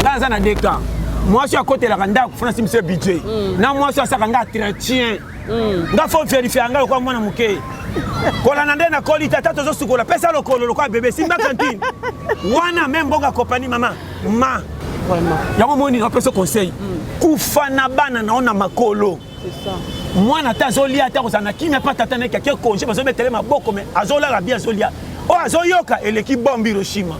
Nga naza na deka mwasi akotelaka ndako fona simbisa budget na mwasi asaka nga entretien. Nga faut vérifier nga lokola mwana moke. Kolanda nde nakoli tata tozosukola pesa lokolo lokola bebe simba cantine wana me mboka kompani mama ma. Yango moni napesa conseil, kufa na bana nao na makolo. Mwana ata azolia ata kozala na kimia mpa tata naki ake congé, bazobetele maboko me azolala bien, azolia oyo azoyoka eleki bombe Hiroshima.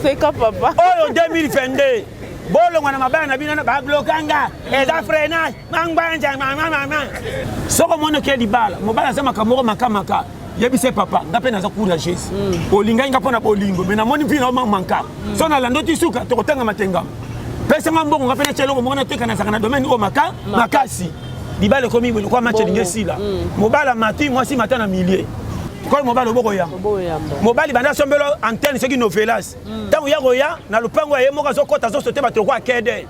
Seka papa. Oyo 2022 bolongwa na mabaya na bino bablokanga eza freinage mangbanja mama mama. Soko omoni oke libala, mobali aza makambo moko makamaka, yebise papa nga mpe naza courageuse. Olingaki nga mpo na bolingo me namoni mpi na manka so nalandi oti suka tokotanga matengama. Pesanga mbongo nga mpe natya eloko moko nateka, nazalaka na domaine oyo maka makasi. Libala ekomi boye lokola match elingi esila, mobali amati, mwasi mata na milieu koyo mobali oboko yamba mobali banda asombelo antenne soki novelas. Ntango ya koya na lopango ya ye moko azokɔta azosote bato lokola kede.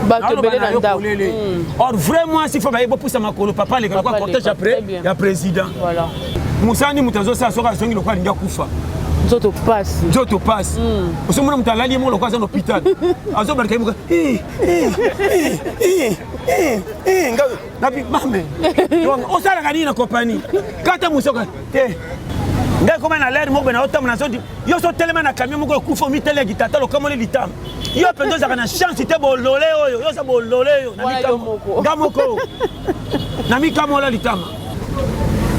Bato ebele na ndako. Or vrai mwasi faut baye bopusa makolo, papa aleka lokola cortège après ya président. Mosani moto azosala soki azongi lokola alingi akufa. Nzoto pasi. Nzoto pasi. Osomona moto alali ye moko lokola aza na hôpital, azobalika ye moko nabi mame osalaka nini na kompani kata mosoka te. Ngai koma na lere moko na otambola nazodi yo so telema na camion moko ekufa omiteleki tata lokamoli litama. Yo mpenza ozalaka na chance te, bolole oyo yo oza bolole oyo nga moko na mikamola litama.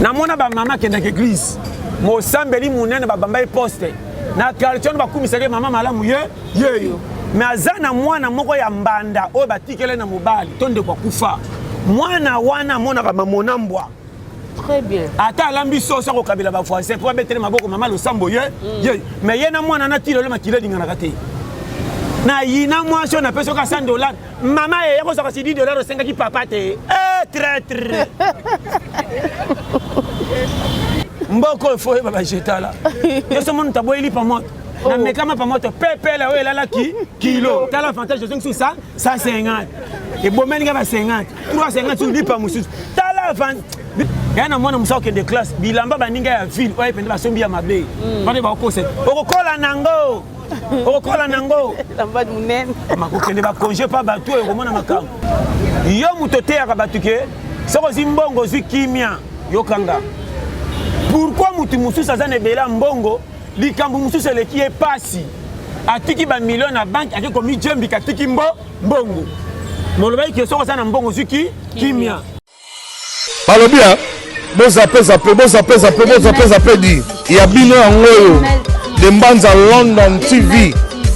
Namona bamama akendaka église, mosambeli monene, babamba ye poste na quartier wana, bakumisaki mama malamu ye yeyo, me aza na mwana moko ya mbanda oyo batikele na mobali to ndeko akufa. Mwana wana amonaka mamona mbwa. Très bien. Ata alambi soso akokabela bavoisin mpo babetele maboko mama losambo ye ye. Mais ye na mwana na ti lelo makila elinganaka te. Na yina mwasi oyo napesi oka 100 dollar, mama ye yakozwaka si 10 dollar osengaki papa te. Eh, traître mboka oyo fo oyeba bajetala yo so moni taboyeli pa moto namekama pa moto pepele oyo elalaki kilo. Tala avantage ozongi susu sa 150 ebomeli nga ba 50 350 susu lipa mosusu. Tala avantage ya na mwana mosu akende classe, bilamba baninga ya ville oyo mpenza basombi ya mabe wana bakokosa okokola nango, okokola nango. Elamba monene. Makokende bacongé mpa bato oyo okomona makambo. Yo moto oteyaka bato ke soki ozwi mbongo ozwi kimia, yokanga pourquoi motu mosusu aza na ebele ya mbongo, likambo mosusu eleki ye pasi, atiki bamillion na banque, ake komijembika, atiki mbo mbongo. Molobaki ke soki oza na mbongo ozwi ki kimia. Balobi ya bozape zape bozape zape bozape zape di ya bino yango oyo de Mbanza London TV.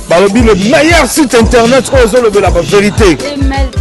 Balobi le meilleur site internet oyo ezolobela bavérité,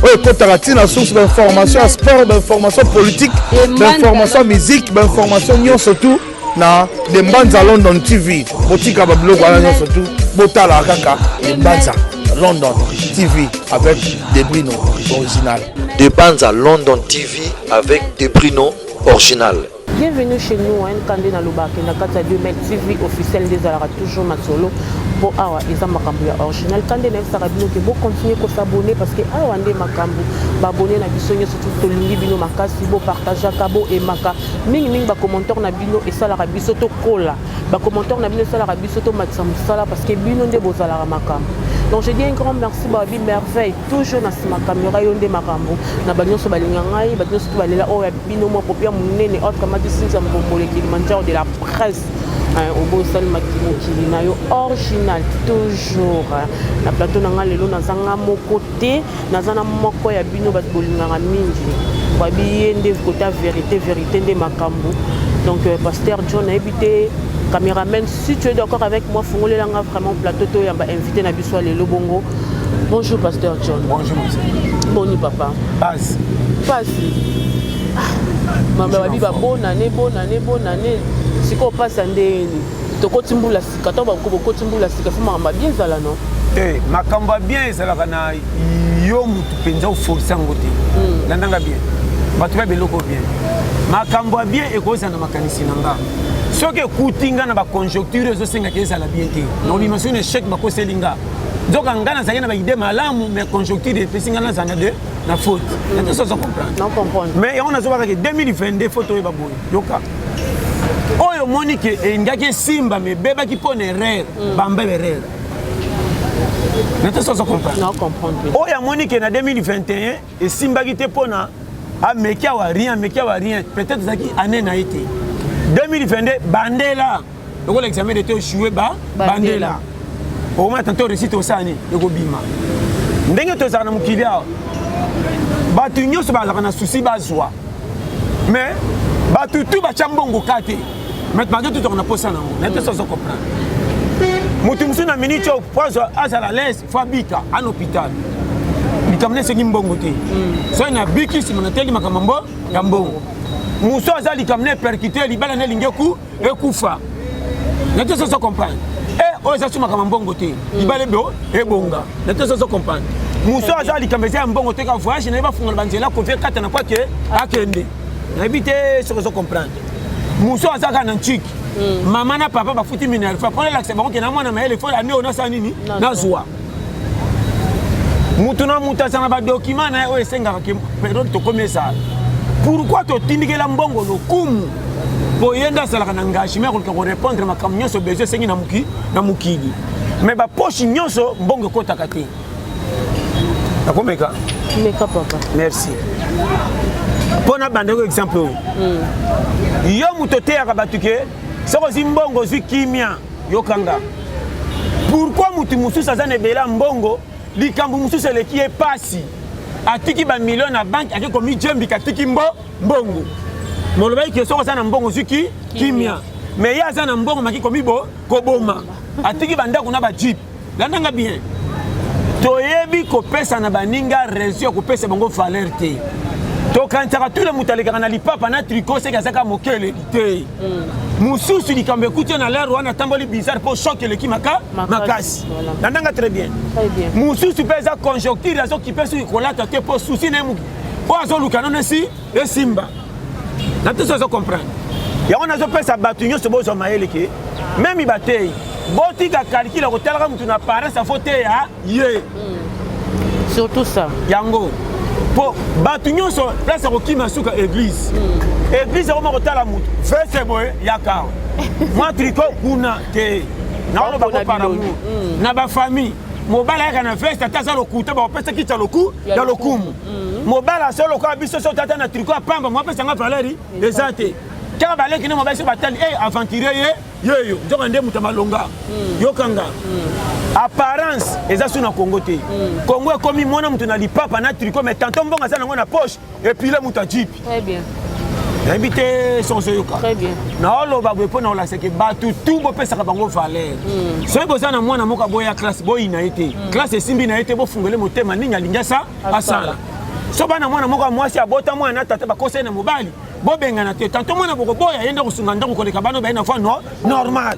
oyo ekotaka ntina source bainformation ya sport, bainformation politique, bainformation ya musique, bainformation nyonso tout na de Mbanza London TV. Botika babiloko wana nyonso tout, botala kaka de Mbanza London TV avec Debrino original. De Banza London TV avec Debrino original. Bienvenue chez nous, hein, Kande na lobaka na kati ya 2000 TV officiel nde ezalaka toujours masolo mpo awa eza makambo ya original. Kande nayebisaka bino ke bocontinue kos'abonner parce que awa nde makambo. Baabonnés na biso nyonso tolingi bino makasi, bopartageaka, boaimaka mingimingi. Bacommentaire na bino esalaka biso tokola, bacommentaire na bino esalaka biso tomatisa mosala parce que bino nde bozalaka makambo. Donc je dis un grand merci babi merveille toujours na nsima caméra, yo nde makambo na banyonso balinga ngai, bato nyonso to balela oyo ya bino mwa popia monene autrement dit Cynthia Mbombole Kilimanjaro de la presse, obosani mokili na yo original toujours na plateau na ngai. Lelo naza nga moko te, naza na moko ya bino bato bolingaka mingi, babi ye nde kota vérité, vérité nde makambo. Donc pasteur John, nayebi te caméraman si tu es d'accord avec moi, fungolelanga vraiment plateau toyamba invité na biso ya lelo. Bongo bonjour pasteur John. Bonjour. Boni papa? Base. Pasi mama babi babonane bonane bonane. Sikoyo pasi ya ndenge tokoti mbula sika to bokoti mbula sika, fo makambo ya bien ezala no. Te, makambo ya bien ezalaka na yo mutu mpenza oforce yango te. Landanga bien, bato ba biloko bien, makambo ya bien ekozala na makanisi na nga. Soki ekuti nga na baconjoncture ezosengaka ezala bien te, nakobima soki na échec bakoseli nga, nzoka nga nazalaki na baidée malamu, mais conjoncture epesi nga nazala de na faute. Na te ozo comprendre? Non, comprendre. Mais yango nazobaka ke 2022 faut toyeba boye, yoka. Oyo omoni ke elingaki esimba mais ebebaki mpo na erreur, bamba erreur. Nete ozo comprendre? Na comprendre. Oyo amoni ke na 2021 esimbaki te mpo na ameki awa rien, ameki awa rien, peut-être ezalaki année na ye te. 2022 bandela lokola examen de te échoué ba bandela okomona tanto réussite osala nini ekobima. Ndenge tozalaka na mokili awa, bato nyonso bazalaka na souci bazwa, mais bato tu batya mbongo ka te, mais malgré tout tozalaka na posa nango. Na te ozo comprendre, moto mosusu na minute oyo po azala l'aise, fo abika ana hôpital, likambo na esengi mbongo te. Soki nabiki, nsima nateli makambo mbo ya mbongo. Mosu aza likambo na epercute libala na elingi eku ekufa na te ozo comprendre. E oyo eza so makambo mbongo te, libala ebo ebonga na te ozo comprendre. Mosu aza likambo eza ya mbongo te, ka voyage na ye bafungola banzela, kovie kata na po ake akende. Nayebi te soki ozo comprendre. Mosu aza kaka na ntiki, mama na papa bafuti minerva mpo nalakisa bango ke na mwana mayele, fo ane oyo nasala nini, nazwa. Mutu na mutu aza na badocument na ye oyo esengaka ke période tokomi ezala. Pourquoi totindikela mbongo lokumu? Po ye nde azalaka na engagement ya koluka korépondre makambo nyonso besoin esengi na moki na mokili, mais bapoche nyonso mbongo ekɔtaka te. Nakomeka. Meka, papa. Merci. Mpo na bandeko, exemple oyo, yo moto oteyaka bato ke soki ozwi mbongo ozwi kimia, yokanga. Pourquoi motu mosusu aza na ebele ya mbongo, likambo mosusu eleki ye pasi, atiki bamillion na banque, ake komijembika, atiki mbongo? Molobaki ke soki oza na mbongo ozwi ki kimia, mais ye aza na mbongo maki komibo koboma, atiki bandako na bajeep. Landanga bien, toyebi kopesa na baninga raison ya kopesa bango valeur te. Tokanisaka tule moto alekaka na lipapa na tricot seki azaka mokeleli te. Mosusu likambo ekuti ye na lere wana, atamboli bizarre mpo choc eleki maka makasi. Landanga très bien. Très bien. Mosusu mpe eza conjoncture, azokipe soki kolata te mpo souci na ye oyo azoluka nano esi esimba na te. So azo comprendre yango, nazopesa bato nyonso bozwa mayele ke même batei botika calcul ya kotalaka motu na paresse afo teya ye. Surtout ça. Yango mpo bato nyonso place ya kokima suka église, église akoma kotala motu veste boye yaka mwa tricot kuna te. Naoloba ko par amour na bafamille, mobali ayaka na veste ata aza lokuta, bakopesa kiti ya loku ya lokumu. Mobali aso lokola biso so tata na tricot ya pamba, mwapesanga valeur eza te. Kaka baleki nde mobali so batali e aventurier ye yeyo, nzoka nde moto ya malonga. Yokanga, apparence eza su na Congo te. Congo ekomi mwana moto na lipapa na tricot, mais tantôt mbongo aza nango na poche epile moto ya jeep. Très bien. Nayebi te soki ozoyoka. Très bien. Naoloba boye mpo na olaseke bato tu bopesaka bango valeur. Soki boza na mwana moko aboya classe, boyina ye te. Classe esimbi na ye te, bofungole motema nini alingi asa asala. So bana mwana moko ya mwasi abota mwana na tata bakosa ye na mobali, bobengana te. Tantôt mwana bokoboya ye nde kosunga ndako koleka bana baye na voi no normal.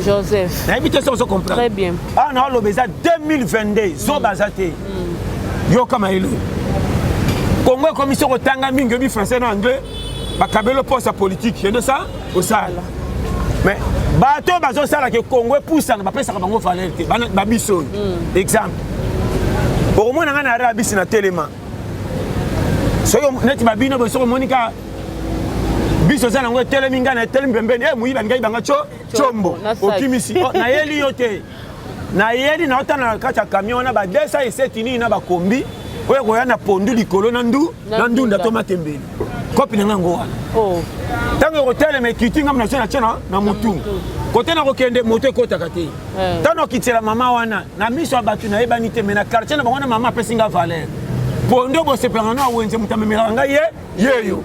Joseph. Nayebi te soki ozo comprendre. Très bien. Awa naoloba eza 2022, zoba aza te. Yoka mayele, Kongo ekomi soki otanga mingi, oyebi français na anglais, bakabelo poste ya politique, yende sa osala. Mais bato oyo bazosala ke Kongo epusana, bapesaka bango valeur te. Babiso oyo, exemple, okomona ngai na ara bisi na telema, soki neti babino boye, soki omoni kaka biso oza nango etelemi, ngai na etelemi pembeni, e moyibi alingai banga combo na sac. Okimisi. Oh, nayeli yo te, nayeli naotala na kati ya camion wana ba 207 nini na bakombi oyo koya na pondu likolo na ndu na na ndunda ndunda. To matembele kopi na ngai yango wana. Oh. Ntango ekotelema, ekiti, ngambo na so na tie na motu kote na kokende, moto ekotaka te. Ntango okitela mama wana na miso ya bato, nayebani te, mais na quartier na bango wana mama apesi nga valeur. Pondo bosepelaka no awenze, moto amemelaka ngai ye yeyo.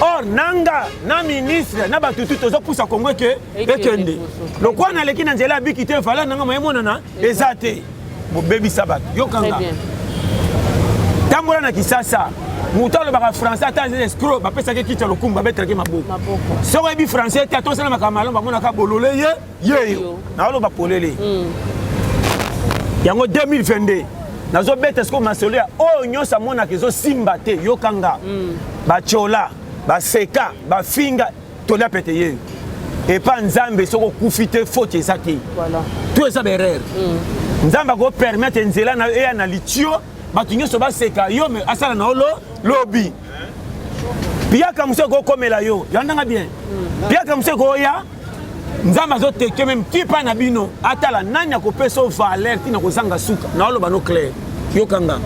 Or nanga na ministre na bato tu tozopusa Kongo eke ekende. Lokola naleki na nzela ya biki te, valeur nanga mayemonana eza te. Bobebisa bato. Yokanga, tambola na Kisasa, moto alobaka français ata aza escroc, bapesaki kiti ya lokumu, babetelaki maboko. Soki oyebi français te, ata osala makambo malamu, bamonaka bolole ye yeyo. Naoloba polele yango 2022 nazobeta sikoyo masolo ya oyo nyonso amonaka ezosimba te. Yokanga, batyola, baseka, bafinga, tolia pete yeyo epa Nzambe. Soki okufi te, faute eza te. To eza baerreur. Nzambe akopermettre nzela na yo eya na litio, bato nyonso baseka yo, me asala na yo lobi. Piaka mosusu ekokomela yo, yandanga bien. Piaka mosusu ekoya, Nzambe azoteke meme tipa na bino, atala nani akopesa yo valeur ntina kozanga suka. Naoloba no clair, yokanga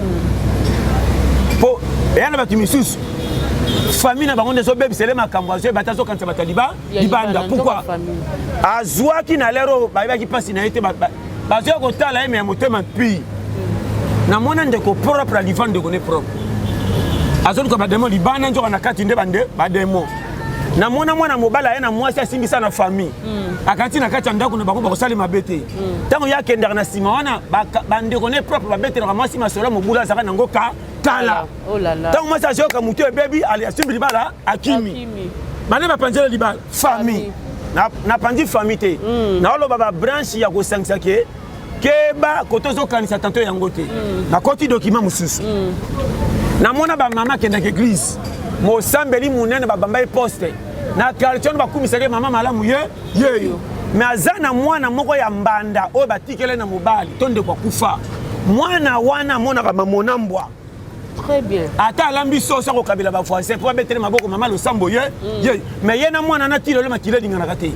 mpo eya na bato misusu famille na bango nde ezobebisele makambo, azoyeba te, azokanisa bato ya libanda. Pourquoi azwaki na lero oyo bayebaki mpasi na ye te, bazoya kotala ye me ya motema pi. Namona ndeko propre aliva ndeko ne propre azoluka bademo libanda, nzoka na kati nde bande bademo. Namona mwana mobali aye na mwasi asimbisa na famille, akati na kati ya ndako na bango, bakosala mabe te. Ntango ye akendaka na nsima wana, bandeko ne propre babetelaka mwasi masolo ya mobulu azalaka nango ka kala. Oh là là. Ntango mwasi azoyoka motu ebebi, asimbi libala, akimi. Akimi. Bane bapanzela libala famille. Napanzi famille te, naoloba babranche ya kosangisa ke keba kote ozokanisa tanto yango te. Nakoti document mosusu. Namona bamama akendaka église, mosambeli monene, babamba ye poste na quartier wana, bakumisaka ye mama malamu ye yeyo, mais aza na mwana moko ya mbanda oyo batikele na mobali to ndeko akufa. Mwana wana amonaka mamona mbwa. Très bien. Ata alambi soso, akokabela bavoisin mpo babetele maboko, mama losambo ye ye. Mais ye na mwana na ti lelo makili elinganaka te.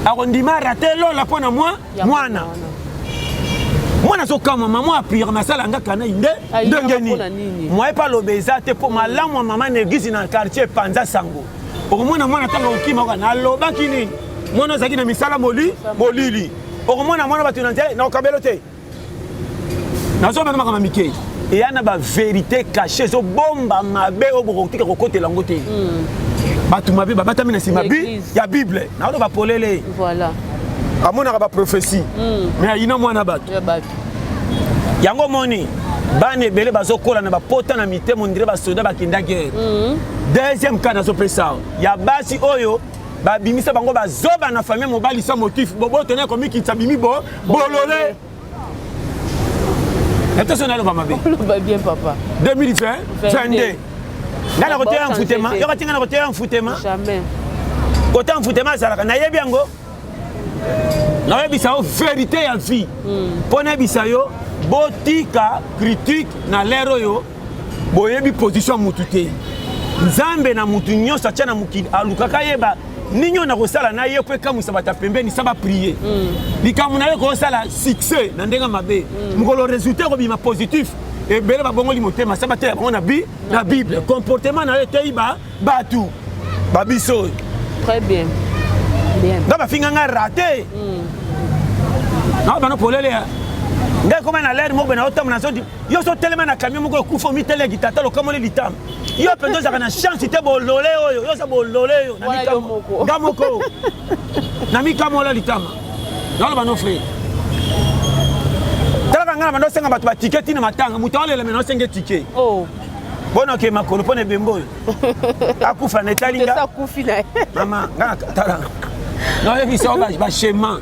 Akondima rate lola mpo na mwa Ya mwana. Mwana azokamwa, mama apire masala nga kana nde Ayinaka ndenge mpona nini nini? Mwaye mpe aloba eza te, mpo malamu ya mama na église na quartier epanza sango. Okomona mwana ntango okima oka nalobaki nini, mwana azalaki na misala moli molili. Okomona mwana bato na nzela na okabelo te. Nazobana makambo mike eya na bavérité caché, ezobomba mabe oyo bokotika kokotela yango te. Bato mabe babatami na nsima bi L'église. ya Bible. Naoloba polele. Voilà. Amonaka baprophétie, mais ayina mwana bato. Ya bato. Yango omoni bana ebele bazokola na bapota na mitema, ondire basoda bakenda guerre. Deuxième cas nazopesa awa, ya basi oyo babimisa bango bazoba na famille mobali sans motif, boboto na komikitisa bimi bo bolole ete so naloba mabe. Oloba bien, papa. 2020 22, ngai nakoteya mfutema, yoka ti ngai nakoteya mfutema. Jamais. Kota mfutema azalaka, nayebi yango, nayebisa yo vérité ya vie mpo nayebisa yo botika critique na lere oyo boyebi position ya mutu te. Nzambe na mutu nyonso atya na mokili, alukaka yeba nini oyo nakosala na ye mpo ekamwisa bato ya pembeni sa baprier. Likambo na ye kosala succès na ndenge mabe, mokolo résultat ekobima positif, ebele babongoli motema sa bateya bango na bi na Bible. Comportement na yo eteyi ba bato babiso oyo. Très bien. Bien. Nga bafinga nga rate na bano polele ya ngai koma na lere moko boye, naotambola, nazondi yo so telema na camion moko ekufa, omiteleki tata lokamoli litama. Yo mpenza ozalaka na chance te, bolole oyo, yo oza bolole oyo na Wana yo moko. Nga moko na mikamola litama. Naloba no frère, talaka ngai na bando osenga bato batike ntina matanga, moto aolela me naosenge tike. Oh. Bona oke makolo mpo na ebembe oyo akufa na etali Tesa nga. akufi na ye. Mama, nga tala, nayebisa yo baschéma,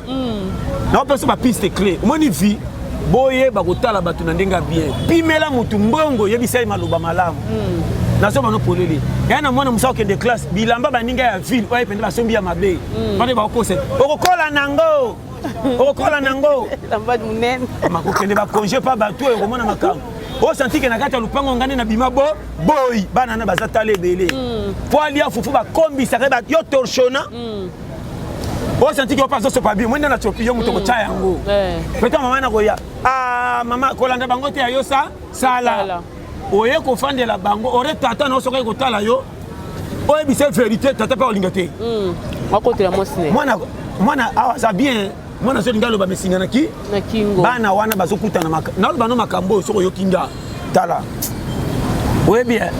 naopesa bapiste clé. Omoni vie, boyeba kotala bato na ndenge ya bien. Pimela motu mbongo, oyebisa ye maloba malamu. Nazoba no polele, ya na mwana mosa okende classe, bilamba baninga ya ville oyo mpenza basombi ya mabe, bana bakokosa, okokola nango, okokola nango. Lamba monene. Makokende bacongé mpa bato oyo okomona makambo osanti ke na kati ya lupango ngane na bima bo boyi bana na baza tala ebele mpo alia fufu, bakombisaka ye yo torchona, osanti ke opa azosopa bi mwende na tiopi yo moto kotya yango. Peut-être mama na koya, ah mama, kolanda bango te, ya yo sa sala. Sala. Oye kofandela bango ore tata na yo, soki kotala yo oyebisa vérité, tata mpe olinga te. Wakotela mwasi na ye. Mwana mwana awa aza bien, mwana azolinga aloba mesinga na ki Na kingo. Bana wana bazokutana naloba no makambo oyo soki oyoki nga, tala, oyebi eh,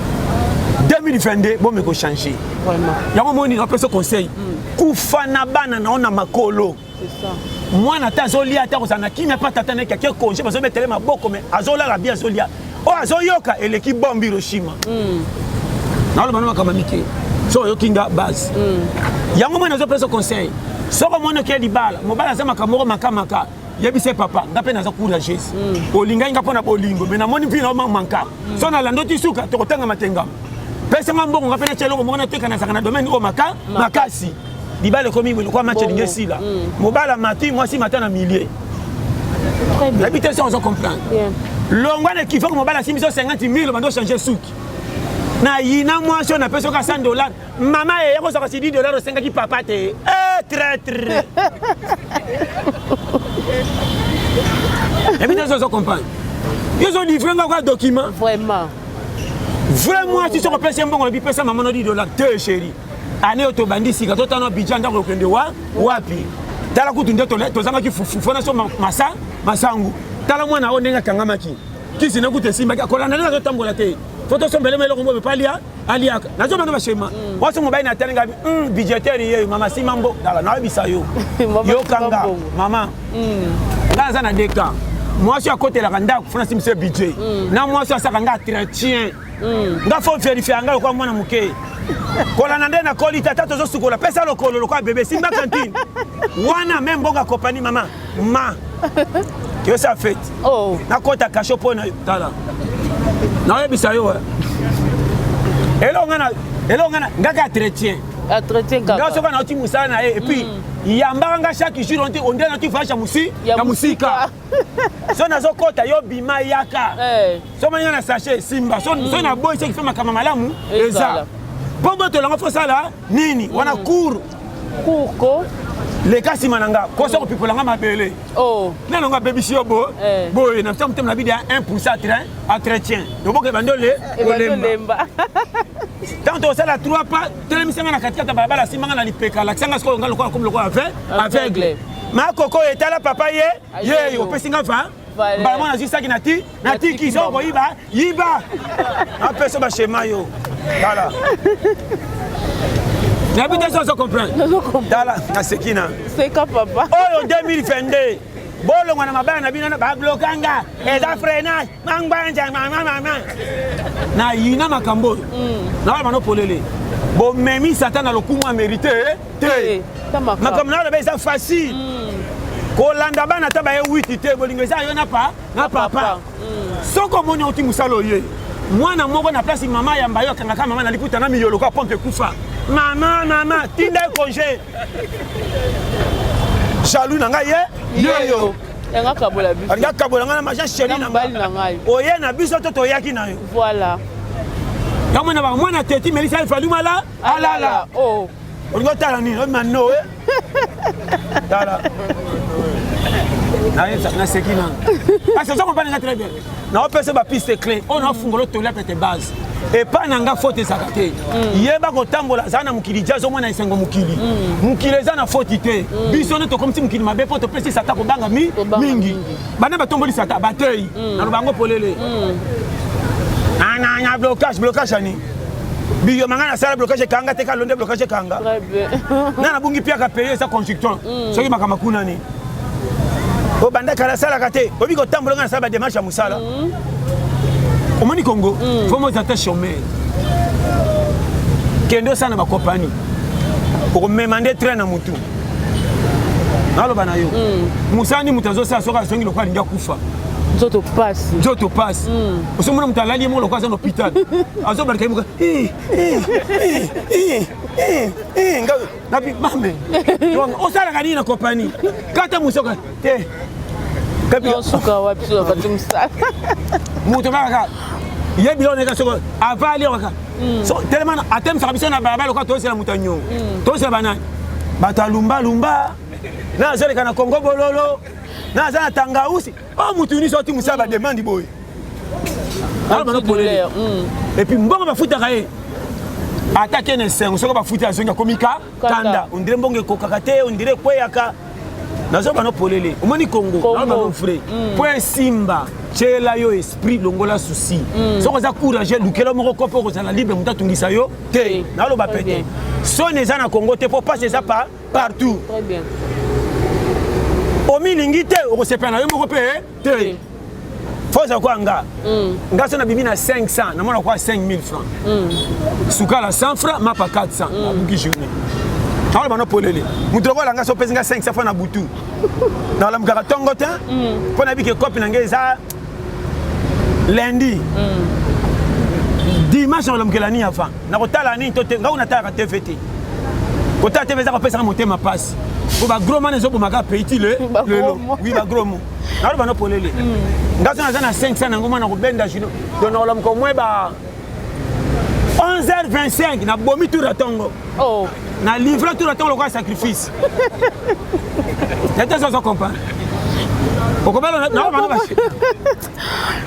2022 bomeko kochange. Vraiment. Yango moni napesa conseil, kufa na bana na yo na makolo. C'est ça. Mwana ata azolia, ata kozala na kimia mpa tata naki ake congé, bazobetele maboko, mais azolala bi azolia oyo azoyoka eleki bombe Hiroshima. Naloba no makambo ya mike so oyoki nga base. Yango mwana azopesa conseil, soki omoni oke libala, mobali aza makambo moko makamaka, yebisa ye: papa, nga mpe naza courageuse, olingai nga mpo na bolingo, mais namoni mpi na manka so nalanda oti suka tokotanga matengama, pesanga mbongo, nga mpe natya eloko moko nateka, nazalaka na domaine oyo maka makasi. Libala ekomi boye lokola match elingi esila, mobali amati, mwasi mata na milieu. Très bien. Nayebi te soki ozo comprendre. Bien. Longwa na ekifoko, mobali asimbi so 50 000, bando change suki. Nayina mwasi oyo napesi oka 100 dollar, mama ye yakozwaka si 10 dollar osengaki papa te. Eh, traitre. Ebi te ozo comprendre. Yo ozo livrer nga kwa document. Vraiment. Vrai mwasi soki opesi ye mbongo lobi pesa mama no 10 dollar te chérie. Année oyo tobandi sika totana budget ndako okende wa wapi. Tala kutu nde tozangaki fufu fona so masa masangu. Tala mwana oyo ndenge akangamaki. Kisi na kutu esimbaki akolanda ndenge azotambola te. Fo tosombele ma eloko moko epalia aliaka. Nazomona ba schéma. Mwasi mobali na tali ngabi budgetaire yeyo mama sima mbo tala nayebisa yo. Yokanga mama. Nga naza na deka. Mwasi akotelaka ndako fona simbisa budget. Na mwasi asaka nga entretien. Nga fo verifier nga lokola mwana moke. Kolanda nde nakoli tata tozosukola pesa lokolo lokola bebe simba cantine. Wana même mbongo ya compagnie mama ma yosa fete. Oh. Nakota kasho mpo na tala. Nayebisa yo. Eloko nga na eloko nga na nga ka entretien. Entretien kaka. Nga soka nauti mosala na ye et puis yambaka nga chaque jour on on dirait nauti voyage ya musi ya musika. So nazokota yo bima yaka. So mani nga na sachet simba. So so na boy soki fe makambo malamu eza. Po botola ngo fosala nini wana cour. Cour ko leka nsima na nga kosa kopipola nga mabele. Oh. Nano nga bebisi yo bo boye na motema na bidi ya 1% train entretien. Loboko ebandi ole kolemba. Tant tosala 3 pas telemisa nga na katikati ya balabala simba nga na lipeka lakisa nga sikoyo nga lokola komi lokola aveugle. Makoko etala papa ye ye opesi nga va mbala mwana azwi saki na ti natiki soki okoyiba yiba apesa bashema yo tala nayebi te soki ozo comprendre tala naseki na seka papa oyo 2022 bolongwa na mabaya na bino babloka nga eza freinage mangbanja mama mama nayina makambo oyo naloba no polele bomemi satan na lokumu ya mérite te makambo naloba eza facile kolanda bana ata baye witi te bolingo eza yo na pa na papa soki omoni oti mosala oye mwana moko na place mama yamba yo akangaka mama na liputa na miyolo ka pompe ekufa mama mama tinda ye congé jaloux na ngai ye yeyo alingi akabola ngai na maja chéri na ngai oye na biso to toyaki na yo voilà yango mwana mwana teti melisa efali mala alala olingi otala nini obima noe tala naseki nano parce que oza comprendre nga très bien naopesa bapiste clé oyo naofungola otolia pete base epai na nga faute ezalaka te yeba kotambola zala na mokili jazz omona esengo mokili mokili eza na faute te biso nde tokomisi mokili mabe mpo topesi sata kobanga mingi bana batomboli sata batei naloba yango polele na blocage blocage ani biyoma nga nasala blocage ekanga te kalonde blocage ekanga nga nabungi piaka paye eza conjecton soki makambo kuna ni obanda kala asalaka te oyebi kotambola nga nasala bademarche ya mosala omoni Congo faut moza ata chômeur kende osala na bakompani okomema nde train na mutu naloba na yo mosala nde moto azosala soki azongi lokola alingi akufa nzoto pasi nzoto pasi osomona moto alali ye moko lokola aza na hôpital azobalika ye moko nabi mame osalaka nini na kompani kata mosoka te suka wapi so bakati mosala moto kaka ye biloko neka soko avali kaka so tellement atemisaka biso na balabala lokola tozela moto ya nyongo tozela banani bato ya lumbalumba na azoleka na kongo bololo na aza na tangausi oyo motu nyonso oti mosala bademande boye nalobana polele et puis mbongo bafutaka ye ata ke na esengo soki bafuti azongi akomi ka kanda ondire mbongo ekokaka te ondire ekweyaka nazoba no polele omoni Congo naloba no vrai po esimba tiela yo esprit longola souci soki oza courage lukela moko kopo okozala libre moto atungisa yo te naloba pete soni eza na Congo te po pasi eza pa partout omilingi te okosepela na yo moko mpe te foza kwa nga nga so nabimi na 500 namona kwa 5000 francs sukala 100 francs mapa 400 nabuki journée naloba no polele moto lokola nga so opesi nga 500 francs na butu nalamukaka ntongo te mpo nayebi ke kope na ngai eza lundi dimanche nakolamukela nini avant nakotala nini to te ngai natalaka tv te kotala tv eza kopesaka motema mpasi po bagros mana ezobomaka pays ti lelo oui bagros mo naloba no polele nga so naza na 500 nango mwana kobenda juno donc nakolamuka au moins ba 11h25 nabomi tour ya ntongo. Oh. Na livre tour ya ntongo lokola sacrifice. Tete sozo comprendre. Okobala na bana basi.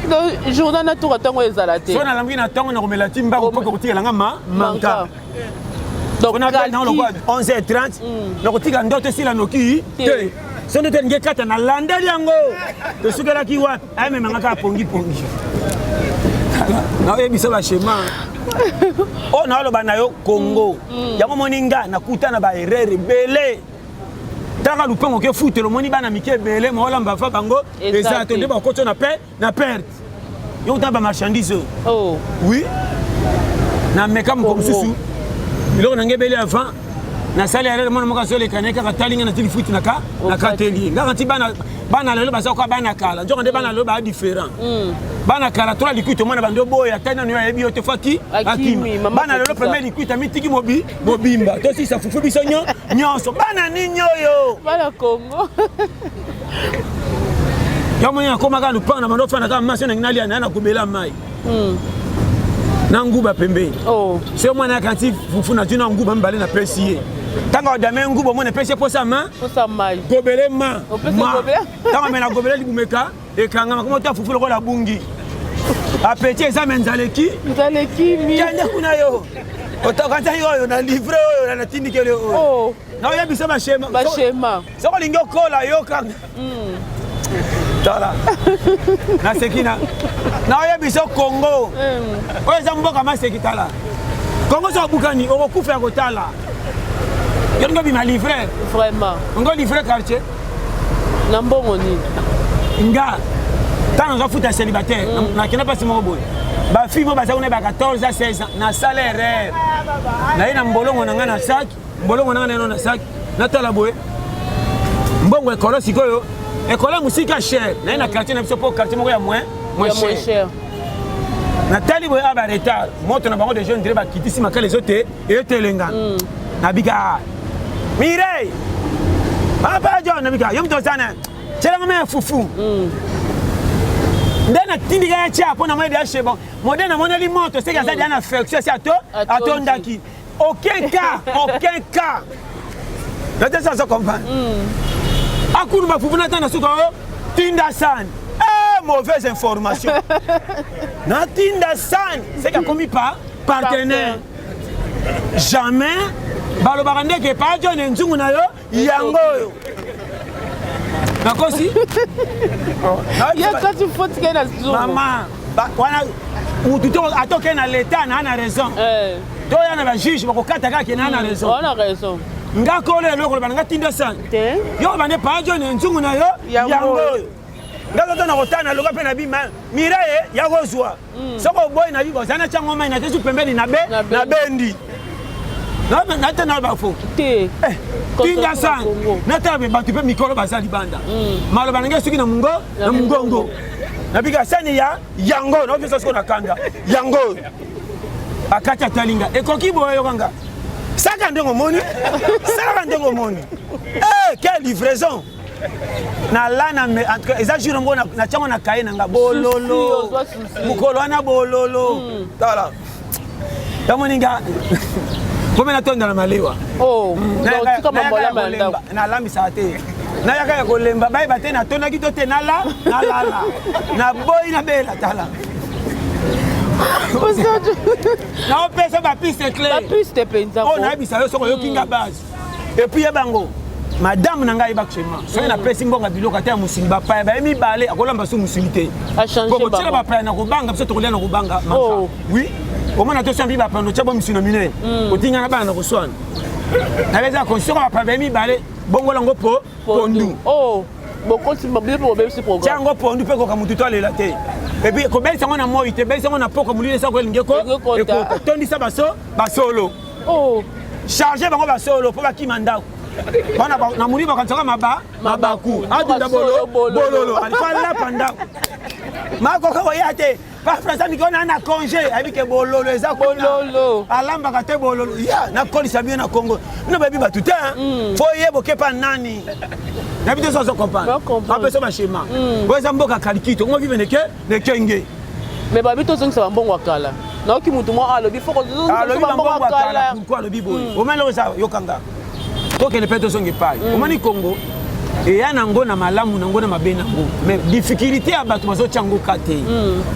Donc journal na tour ya ntongo ezala te. So nalambuki na ntongo nakomela ti mbango mpo kotikela nga ma manka. Donc na lokola 11h30 nakotika ndoto esila noki te. So ndoto elingi ekata nalandeli yango. Tosukelaki wapi? Ayememanga kaka pongi pongi. Naoyebisa bashema oyo naoloba na yo Congo. Yango moni nga nakuta na ba erreur ebele. Taka lupango ke futelo omoni bana mike ebele maolamba va bango eza te nde bakoti na pe na perte. Yo kuta ba marchandise oyo. Oh. Oui. Na meka moko mosusu biloko na ngai ebele avant nasali erreur mwana moko azoleka naye kaka tali ngai natili futi na ka nakateli ye ngaka ti bana bana lelo baza koka bana kala nzoka nde bana lelo baa différent. Bana kala tola likwiti omona bandi oboya tali nano yo ayebi yo te fo aki akima. Bana lelo premier likwiti amitiki mobi mobimba tosisa fufu biso nyonso bana nini oyo bana Congo. Yo moni nakomaka lupanga na bando ofanda kaka masi nangi nalia naye nakobela mai na nguba pembeni. Oh. So mwana akanti fufu na tuna nguba mibale napesi ye ntango adame nguba omona epesi ye posa ma posa mai gobele ma Opesi ma. gobele? Ntango amela gobele libumeka ekangama koma ota fufu lokola bungi apeti eza me nzala eki nzala ekimi kende kuna yo otokanzaki oyo na livre oyo natindikeli oyo. Oh. Naoyebisa bashema bashema soki olingi okola yoka tala naseki na naoyebisa Congo oyo eza mboka maseki tala Congo soki obukani okokufa ya kotala yo olingi obima livreur. Vraiment. Ongo livre quartier na mbongo nini? Nga ntango nazofuta célibataire nakenda mpasi moko boye bafille mo baza kuna ba 14 à 16 ans nasala erreur naye na mbolongo na ngai na saki mbolongo na ngai nano na saki natala boye mbongo ekolo sikoyo ekolo ya mosika cher naye na quartier na biso mpo quartier moko ya moins moins cher cher. Natali boye a ba retard moto na bango deja ondire bakitisi makala ezo te eyotelengana nabika Mireille papa John nabika yo moto ozana tielanga mai ya fufu nde natindika ya tia mpo na moi deya chez bon modèle namoneli moto seki aza deya na affection esi ato atondaki aucun cas aucun cas nate sa azo comprendre akunu bafufu nata na suka o tinda sani. Eh, mauvaise information natinda sani seki akomi pa partenaire jamais balobaka ndeke pa John nzungu na yo yango oyo nakosi Ye kati foti ke na zungu. Mama wana mutu to atoke na leta na na raison. Eh. Toya na bajuge bakokata kaka ke na na raison. Wana raison. Nga kolo eloko loba nga tinda sani Te. Yo bande pa John nzungu na yo Yango oyo nga zoto na kotala na loka mpe na bima Mireille ya kozwa soki oboyi na bibo ozali na tiango mai na tesu pembeni na be na bendi nate na bafo Te. Tinda sani natala mpe bato mpe mikolo baza libanda maloba na ngai soki na mungo na mungongo nabika sani ya yango naopesa siko na kanda yango akati atalinga ekoki boye yokanga saka ndenge omoni salaka ndenge omoni. Eh, quelle livraison nala na en tout cas eza jour yango natiango na kaye na nga bololo ozwa souci. Mokolo wana bololo tala yamoni nga mpo natonda na malewa. Oh, donc tika mambo ya ndako. Nalambisaka te nayaka ya kolemba bayeba te natondaki to te nala nalala naboyi nabela tala naopesa bapiste clair Bapiste mpenza. Oyo nayebisa yo soki oyoki nga base et puis yeba yango madame na ngai yeba actuellement soki napesi mbongo ya biloko ata ya mosuni bapaya baye mibale akolamba so mosuni te. Achange Po kotiela bango. bapaya na kobanga biso tokolia na kobanga manka. Oh. Oui omona tosambi bapaya notya bo misuni na minene otinga na bana na koswana nabeza soki bapaya baye mibale bongola yango po pondu. Oh, bokoti mabele mpo bobebisi programme. Tia yango pondu mpe koka motu to alela te et puis kobelisa yango na moi te belisa yango na poko molili esa koelingi eko Ekota. Ekota tondisa baso basolo. Oh. Charge bango basolo mpo bakima ndako bana na molili bakanisaka maba mabaku adunda bolo bololo alifa alapa ndako makoka koya te pa François mikolo na na congé ayebi ke bololo eza kuna. Bololo. Alambaka te bololo ya nakolisa bino na Congo bino bayebi bato te hein. Fo yeba okepa nani nayebi te so azo comprendre. Ba comprendre. Apesa bashema oyo eza mboka kalikito ngo vive neke nekenge. Mais babi tozongisa bambongo ya kala. Nayoki motu moko alobi fo alobi bambongo ya kala. Pourquoi alobi boye? Omoni eloko eza, yokanga, tokende mpe tozonga epai. Omoni Congo eya nango na malamu nango na mabe nango, mais difficulté ya bato bazotya yango ka te.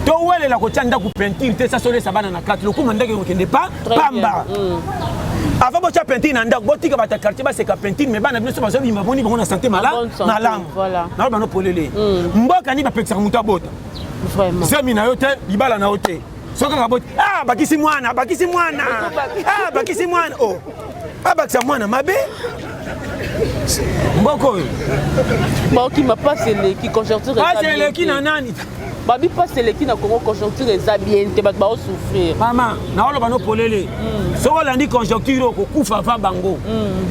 Towelela kotya ndako peinture te, sasolesa bana na kati lokuma ndenge kokende pa pamba. Avant botya peinture na ndako, botika bato ya quartier baseka peinture, mais bana bino so bazobima, boni bango na santé malamu. Nalo bano polele. Mboka nini bapekisaka moto abota? Zemi na yo te, libala na yo te. Soki kaka boti, ah, bakisi mwana, bakisi mwana, ah, bakisi mwana, oh, abakisa mwana mabe. Mboka oyo Baokima, mpasi eleki, conjoncture. Pasi eleki na nani? Babi mpasi eleki na Congo, conjoncture eza bien te, bato baosouffrir. Mama, naoloba no polele, soki olandi conjoncture oyo, kokufa va bango.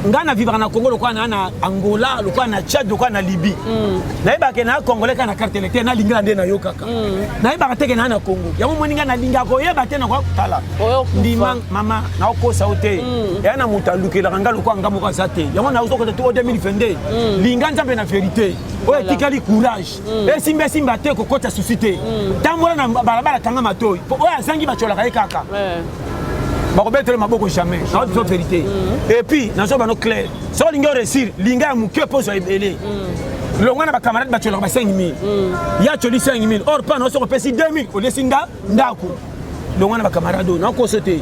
Ngai na vivaka na Congo lokola naa na Angola, lokola na Tchad, lokola na Libye. Nayebaka na congolais kaka na carte électeur, nalingaka nde nayo kaka. Nayebaka teke naa na Congo. Yango moni ngai nalingaka koyeba te, nakotala ndima. Mama, naokosa yo te, eya na moto alukelaka ngai lokola nga moko aza te. Yango nazokota to 2022. Linga Nzambe na vérité oyo etikali, courage. Esimba esimba te, kokota susi te. Tambola na balabala, kanga matoi, po oyo azangi batyolaka ye kaka, bakobetela maboko jamais. Naobi so vérité. Et puis nazoba no clair, soki olingi oréussir, linga ya moke mpo ozwa ebele. Longwa na bacamarade batyolaka ba 5000, ya atyoli 5000, or pa na soki opesi 2000, olesi nda ndako. Longwa na bacamarade oyo, nakoso te.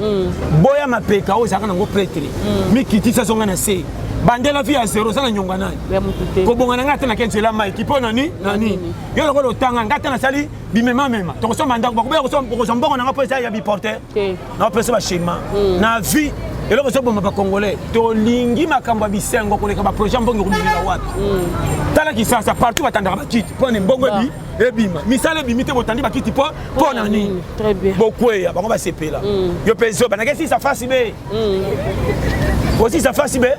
Boya mapeka oyo ezalaka nango prêtre, mikitisa, azonga na se, bandela vie ya zero. Oza na nyonga nani? Kobonga na ngai ata nake nzela maiki mpo nani nani yo lokola otanga ngai ata nasali bimemamema, tokosomba ndako, bakoboya kozwa mbongo nanga mpo eza ya biporter. Naopesa baschéma na vie. Eloko ezoboma bacongolais, tolingi makambo ya bisengo koleka baprojet. Mbongo ekobimela wapi? Tala Kisasa, partout batandaka bakiti mpo na mbongo ebi ebima, misala ebimi te. Botandi bakiti mpo mpo na nini? Bokweya, bango basepela. Yo mpe zoba, nakesisa fasi be, osisa fasi be,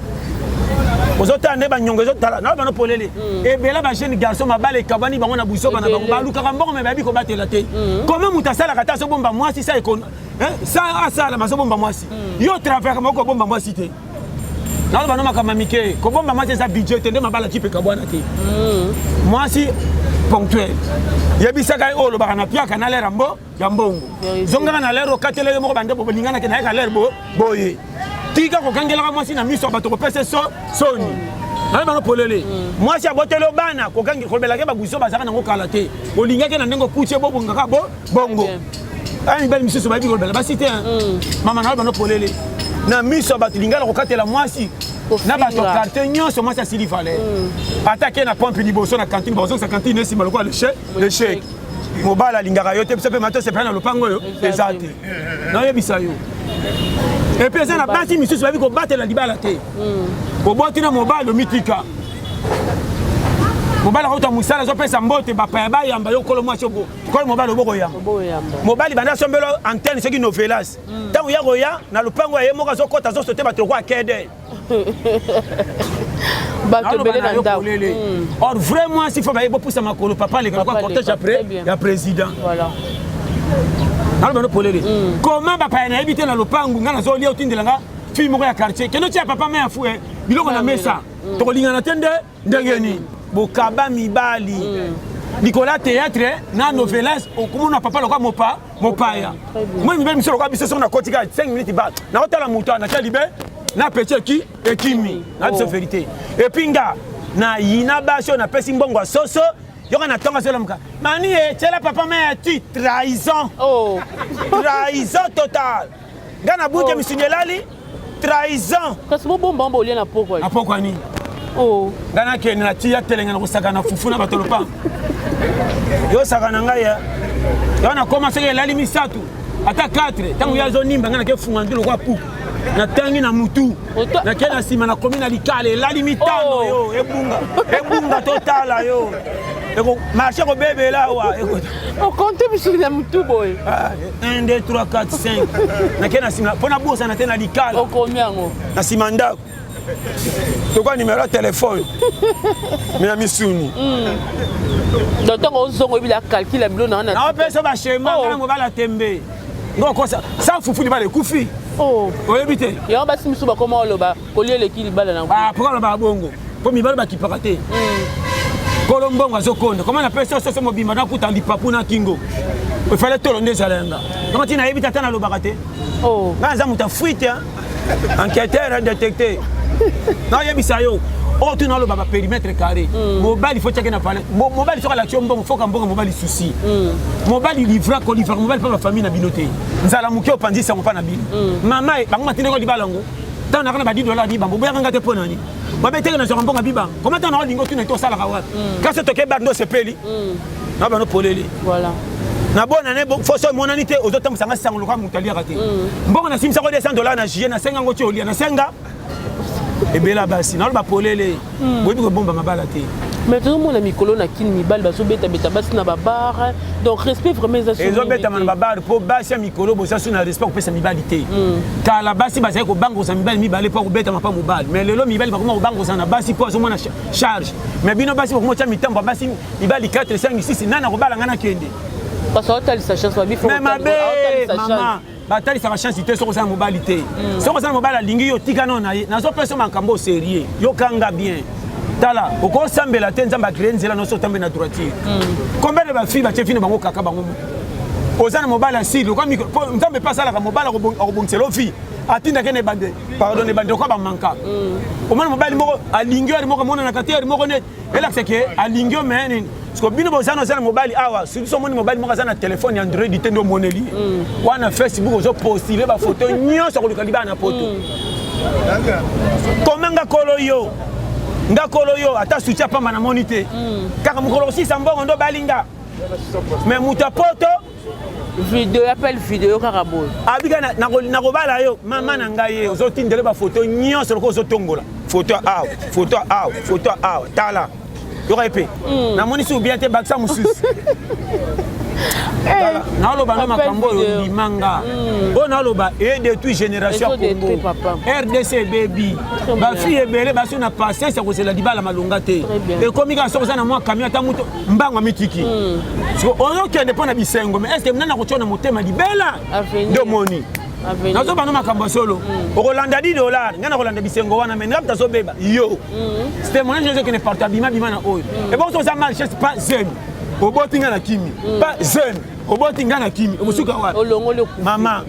ozotala nde banyongo ezotala na bano polele. Ebela bajeune garçon, mabala ekabwani bango na buzoba na bango. Balukaka mbongo me bayebi kobatela te. Koma moto asalaka te, azobomba mwasi sa sa asala, azobomba mwasi. Yo travaillaka moko, kobomba mwasi te. Naloba no makambo ya mike, kobomba mwasi eza budget te. Nde mabala kipe ekabwana te. Mwasi ponctuel, yebisaka ye oyo olobaka na piaka na lere mbo ya mbongo, zongaka na lere okatela ye moko. Bande bolinganaki nayeka lere boye, tika kokangelaka mwasi na miso ya bato, kopesa so soni. Naye bano polele, mwasi aboteli bana, kolobelaki babuso bazalaka nango kala te. Olingaki na ndenge okuti bobongaka bo bongo. Aya mibali misusu bayebi kolobela basi te. Mama, nayo bano polele, na miso ya bato, lingala kokatela mwasi na bato ya quartier nyonso. Mwasi asili valeur, ata ke na pompe liboso na cantine, bazongisa cantine esima lokola l'échec. Mobali alingaka yo te, biso mpe mato sepela na lopango oyo eza te. Nayebisa yo, et puis eza na basi misusu bayebi kobatela libala te. Oboti na mobali, omitika, mobali akauta mosala, azopesa mbote, bapaya bayamba yo. Kolo mwasi, kolo mobali, obokoyamba mobali banda asombelo antenne soki novelas. Ntango ya koya na lopango ya ye moko, azokɔta, azosote bato lokola kede. Bato ebele na ndako. Or vrai mwasi fo baye bopusa makolo, papa aleka lokola cortège après ya président. Naloba no polele, comment bapaya nayebi te na lopangu, ngai nazolia, otindela nga fille moko ya quartier, kende otia papa mai ya fu biloko na mesa. Tokolingana te nde ndenge nini? Bokaba mibali likolo ya théâtre na novelas, okomona papa lokola mopa mopaya. Moi mibali miso lokola biso, soki nakoti kaka 5 minutes ba nakotala moto natia libe na peti eki ekimi na biso vérité. Et puis nga nayina basi oyo napesi mbongo ya soso, yoka na ntongo azolamuka mani e tiela papa mai ya ti. Trahison, trahison totale. Nga na buke misuni elali, trahison. Kasi bobomba bolia na pokwa. Na pokwa nini? Nga nakende na ti ya telenga na kosaka na fufu na bato lopango. Yosaka na ngai yo, nakoma soki elali misato ata 4, ntango ye azonimba, ngai nake funga ndu lokola puku, natangi na mutu, nake na nsima, nakomi na likala, elali mitano. Yo ebunga ebunga, totala yo marché kobebela awa. Okonte misuni na mutu boye? 1 2 3 4 5, nake na nsima mpo nabosana te na likala. Okomi yango. Na nsima ndako tokoa numero ya telefone me ya misuni. Donc ntango ozongo, oyebila calcul ya bilo na wana. Naopesa baschéma. Ngana mobali atembe ngo okosa sa fufu, libala ekufi. Oyebi te. Yango basi misusu bakoma oloba kolia eleki libala na. Pourquoi olobaka bongo? Mpo mibali bakipaka te. Kolo mbongo azokonda koma napesi yo soso mobimba nakuta lipapu na kingo efale tolo nde ezala yanga yango ntina nayebi tata nalobaka te. Oh. Ngai naza moto ya fuite, enquêteur détecté. Nayebisa yo oyo tuna aloba bapérimètre carré. Mobali fo tiake na pale. Mobali soki alakisi yo mbongo, foka mbongo mobali susi. Mobali livra kolivra mobali mpa bafamille na bino te. Nzala moke opanzisi yango mpa na bino. Mama bango matindeko libala yango ntango naka na ba 10 dollar bibambo boyaka nga te mpo nani babeteke nazwaka mbongo bibamba koma ntango naolinga otuna te osalaka wapi kasi toke bar nde osepeli na bano polele. Voilà. Na bona ne foso emonani te, ozotambwisa nga sango lokola moto aliaka te. Mbongo nasimisako 200 dollar na juillet, nasenga ngo ti olia nasenga ebela basi naloba polele, boyebi kobomba mabala te. Mais tozomona mikolo na kini mibali bazobetabeta basi na babar, donc respect vraiment eza so mingi Ezobetama na te. babar mpo basi ya mikolo boza so na respect kopesa mibali te. Kala basi bazali kobanga kozala mibali mibale mpo akobetama mpa mobali, mais lelo mibali bakoma kobanga kozala na basi mpo azomona charge. Mais bino basi bokoma otya mitambo ya basi mibali 4, 5, 6. Nani akobala ngai nakende? Parce que aotalisa chance babi fo Mais mabe. Aotalisa Mama chance. Batalisaka chance te soki oza na mobali te. Soki oza na mobali alingi yo, tika nano na ye. Nazopesa makambo sérieux, yokanga bien. Tala, okosambela te, Nzambe acréer nzela nyonso otambe na droiture. Combien de bafille batie fine bango kaka bango moko? Oza na mobali asili lokwa mikro po Nzambe mpe asalaka mobali akobongisela ofi atindaki na ebande, pardon, na ebande lokwa bamanka. Omona mobali moko alingi yo, ari moko amonanaka te, ari moko neti elakisa ke alingi yo. Mais nini? Parce que bino boza na oza na mobali awa, surtout so omoni mobali moko aza na telefone ya Android te nde omoneli ye wana Facebook, ozopostule bafoto nyonso akoluka libala na poto. Koma nga kolo yo, nga kolo yo, ata soutien pamba namoni te. Kaka mokolo kosisa mbongo nde obalinga, mais moto ya poto Video, appel video kaka boye. Abika nakobala yo, mama na ngai ye ozotindele bafoto nyonso lokola ozotongola foto awa, foto awa, foto awa. Tala, yoka ye mpe namoni si bien te, bakisa mosusu. Tala, naoloba no makambo oyo ndimanga oyo naoloba edétruit génération ya Congo. Ezodétruit, papa. RDC ebebi. Très bien. Bafille ebele basi na patience ya kozela libala malonga te. Très bien. Ekomi kaka soki oza na mwa camion ata moto mbango amitiki. Siko ozokende mpo na bisengo, mais est ce que nani akotia na motema libela? Avenir. Nde omoni Avenir. nazoba no makambo ya solo. Okolanda 10 dollar, ngai nakolanda bisengo wana, mais ngai moto azobeba yo témoignage ezokende partout, abima bima na oyo ebongo so oza malchance pa zemi oboti ngai na kimi, pa zemi oboti ngai na kimi, okosuka wapi? Olongoli, okufi. Mama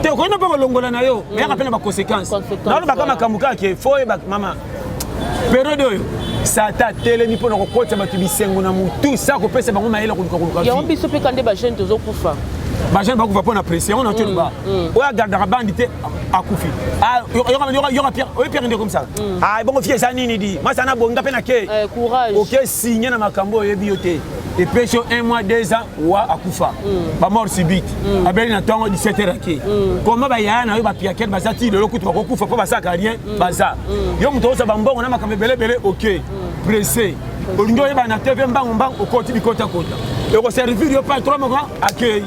te, okoki mpe kolongola na yo, mais yaka mpe na baconséquence. Conséquence, Nalobaka voilà. makambo kaka ke fo oyeba, mama, période oyo Satan atelemi mpona kokotisa bato bisengo na motu sa kopesa bango mayele koluka koluka Yango vie. biso mpe ka nde bajeune tozokufa. Bajeune bakufa mpo na pression yango na toloba oyo agardaka bandi te akufi. Ah, yoka Pierre, oyo Pierre nde komisa. Ah bongo fie eza nini di mwasi ana bonga mpe na ke Eh, courage. Oke signe na makambo oyo oyebi yo te, epesi yo un mois, 2 ans wa akufa, bamort subite, abeli na ntongo 17 heures ake. Koma bayaya na yo bapiakele baza ti lelo kutu bakokufa mpo basalaka rien. Baza yo moto ozwa bambongo na makambo ebelebele, oke pressé, olingi oyeba na TV mbango mbango, okoti bikotakota, ekoservir yo pa 3 moko akei.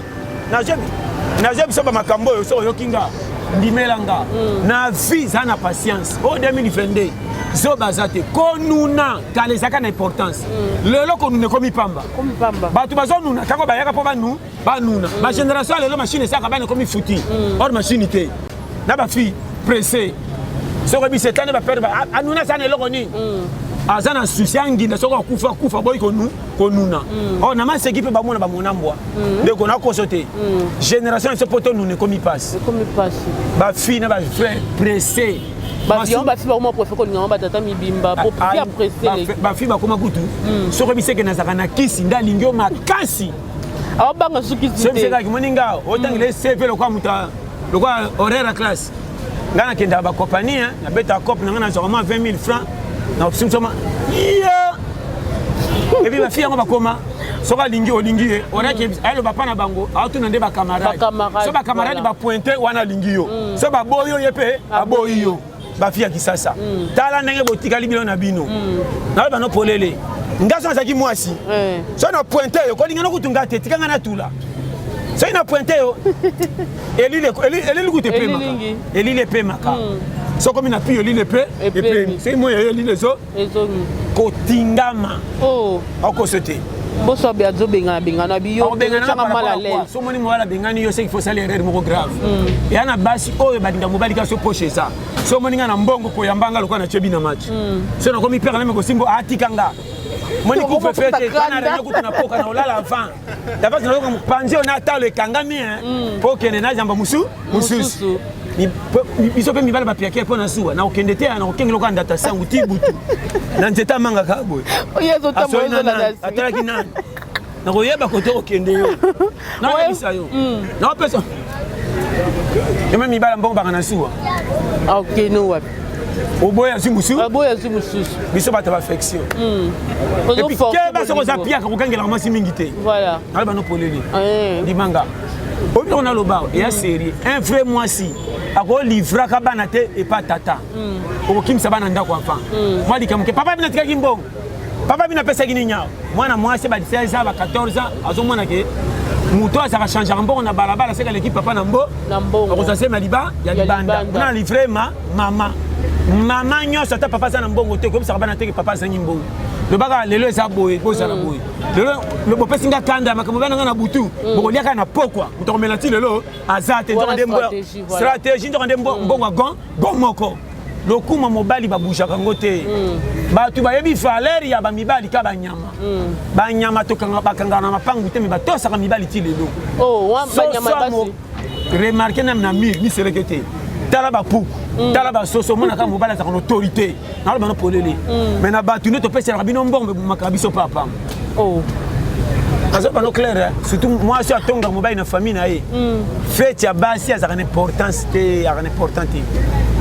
Nazwi biso bamakambo oyo soki oyoki nga, ndimela nga na vie, za na patience. Oyo 2022 zoba aza te. Konuna kala ezalaka na importance, lelo konuna ekomi pamba. Komi pamba. Bato bazonuna ntango bayaka mpo banu banuna. Bagénération ya lelo, machine esalaka bana ekomi futi or machine te na bafille pressé. Soki biso etani bapere anuna aza na eloko nini, aza na susi anginda soki akufa akufa boyi konuna. Or na maseki mpe bamona bamona mbwa ndeko nakoso te. Génération na biso mpo tonuna ekomi mpasi. Ekomi mpasi. Bafille na bafrère pressé. Yango bafi bakoma préfère kolinga ngo batata mibimba po fi apressé. Bafille bakoma kutu soki biseke nazalaka na kisi nde alingi yo makasi. Aobanga soki soki bisekaki moninga otangela CV lokwa moto lokwa horaire ya classe. Ngai nakendaka bacompagnie, nabetaka cope na ngai, nazwaka mwa 20 000 francs na osimsoma ya epi bafille yango bakoma soki alingi olingi ye oraki aloba mpa na bango aotuna nde bacamarade. Bacamarade, so bacamarade voilà. Bapointe wana alingi yo, so baboyi yo, ye mpe aboyi yo. Bafille ya Kisasa, tala ndenge botikali bino na bino. Naloba no polele, nga so nazalaki mwasi, so na pointe yo kolinga nokutu nga te, tika nga natula. Soki na pointe yo, elili elili kutu epemaka. Elilingi. Elili epemaka soki omi na pio, elili epe Epemi. epemi. Soki moi elili ezo Ezongi. Kotingama. Oh. Okoso te. Boso abe azobengana bengana biyo Akobengana mal à l'aise. So omoni mobali abengani yo, seki fosala erreur moko grave. Eya na basi oyo balinga mobali kaka so poche eza. So omoni nga na mbongo, koyamba nga lokola natiebi na match. So nakomi pere name kosimbo atika nga. Moni couvre feu te, kana réunion kutu na poka na olala avant. D'abord nayoka mopanzi oyo na talo ekangami mpo okende na jamba mosu mosusu. Biso mpe mibali bapiake mpo na zuwa nakokende te, nakokengela oka ndata sangu ti butu na nzete amangaka boye, atalaki nani, nakoyeba kote okende yo, nayebisa yo, naopesa yome mibala mbongo baka na zuwa. Okende wapi? Oboya azwi mosusu, aboya azwi mosusu. Biso bato ya baaffection, et puis keba soki oza piaka, kokangelaka mwasi mingi te. Naloba no polele, limanga oyo biloko naloba eya série. Un vrai mwasi akolivraka bana te epa tata, okokimisa bana ndako avant mwa likambo ke papa bino atikaki mbongo, papa bino apesaki nini awa. Mwana mwasi ba 16 ans, ba 14 ans, azomona ke moto azalaka changeaka mbongo na balabala, seka aleki papa na mbo akozwa se maliba ya libanda na livre ma mama mama nyonso. Ata papa aza na mbongo te, koyebisaka bana te ke papa azangi mbongo. Lobaka lelo eza boye, bozala boye lelo, bopesi nga kanda makambo bana nga na butu, bokoliaka na pokwa, moto akomela ti lelo aza te. Stratégie nzoka nde mbongo ya gon gon moko, lokuma mobali babujaka yango te. Bato bayebi valeur ya bamibali ka banyama. Banyama bakangaka na mapangu te, me batosaka mibali ti lelo. Remarque name na mur miseleke te, tala bapuku, tala basoso, omonaka mobali azalaka na autorité. Naloba no polele, mais na bato nde topeselaka bino mbongo, ebomaka biso papa. Azoba no clair, surtout mwasi atongaka mobali na famille na ye. Fête ya basi azalaka na importance te, azalaka na important te.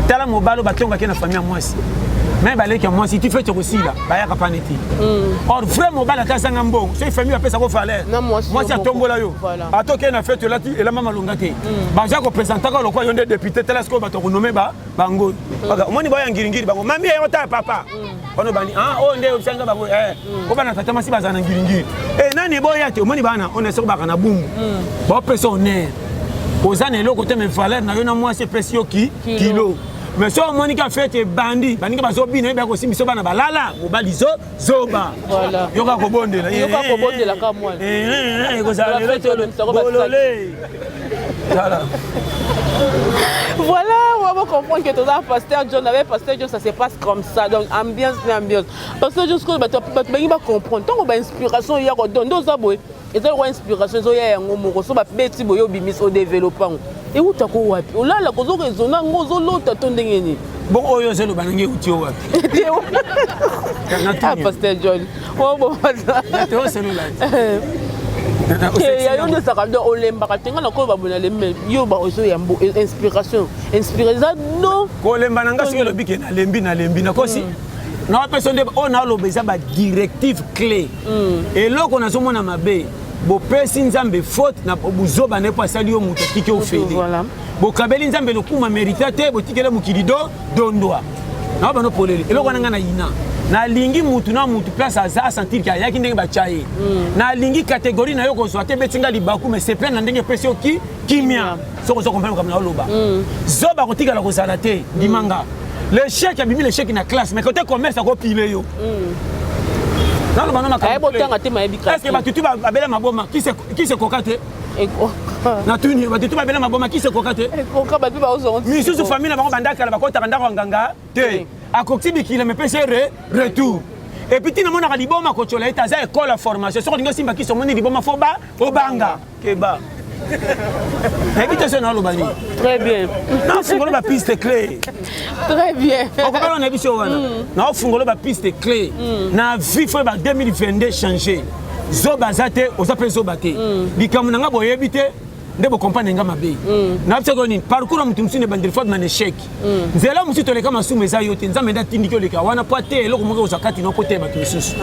Tala mobali oyo batongaki na famille ya mwasi, me baleki ya mwasi ti fête kosila, bayaka pane te. Or vrai mobali, ata azanga mbongo, soki famille bapesako valeur, mwasi atombola yo, ata okei na fête olati elamba malonga te, baza kopresentaka lokwa yo nde député. Tala sikoyo bato akonome bango, omoni baya ngiringiri bango, mami eyo tala papa wana obandi oyo nde oyebisanga bango po bana tata masi bazala na ngiringiri nani eboya te. Omoni bana oyo soki baka na bumbu, baopesa honneur, oza na eloko te, mais valeur na yo na mwasi epesi yo kilo. Mais so omoni ka fête ebandi, baninga bazobina, ye baya kosimbi so bana balala, mobali zo zoba, yoka kobondela, ekozala lelo bolole. Tala. Voilà, on va comprendre que toza Pasteur John. Avec Pasteur John, ça se passe comme ça. Donc, ambiance, ambiance. Pasteur John, ce que tu vas comprendre. Tant que inspiration, il y a quoi oza boye. Eza lokwa inspiration ezoya yango moko, so babeti boye, obimisi, odevelope yango, eutako wapi? Olala kozo raisonner yango, ozolota to ndenge nini? Bon, oyo ozoloba nange euti yo wapi? Ah, Pasteur John, oselola. Ya yo nde ezalaka donc olembaka te. Nga nakoyo babona lembe yo ozoyambo inspiration inspiré eza no. Kolemba na nga, soki olobi ke nalembi, nalembi, nakosi. Naopesa nde oyo naoloba eza badirective clé. Eloko nazomona mabe, bopesi Nzambe faute na buzoba na ye mpo asali yo moto, atiki ofele. Bokabeli Nzambe lokuma mérite te, botikele mokili do dondwa na bano polele. Eloko wana ngai nayina, nalingi mutu na mutu place aza asentir ke ayaki ndenge batya ye. Nalingi catégorie na yo kozwa te, beti nga libaku, mais sepela na ndenge epesi yo ki kimia. Soki oza comprendre makambo na oloba, zoba kotikala kozala te. Ndimanga l'échec, abimi l'échec na classe, mais côté commerce akopile yo. Naloba no makambo, est-ce que bato tu babela maboma kisi ekoka te? Natuni, bato tu babela maboma kisi ekoka te? Misusu famille na bango bandakala bakotaka ndako ya nganga te, akokisi bikila, mepesi ye retour. Et puis ntina monaka liboma kotyola ete aza école ya formation. Soki olingi osimba kisi, omoni liboma, fo ba obanga keba. Nayebi te so naoloba nini. Très bien. Naofungola bapiste clé. Très bien. Okobala nayebi so wana, naofungola bapiste clé na vie. Fo ba 2022 changer, zoba aza te, oza mpe zoba te. Likambo na nga boyebi te nde bocomprendre nga mabe. Nayebi soki nini parcours ya motu mosusu na ebandeli, fo abima na échec. Nzela mosusu toleka masumu eza yo te, Nzambe nde atindiki oleka wana po ate eloko moko ozwa kati na po te bato misusu.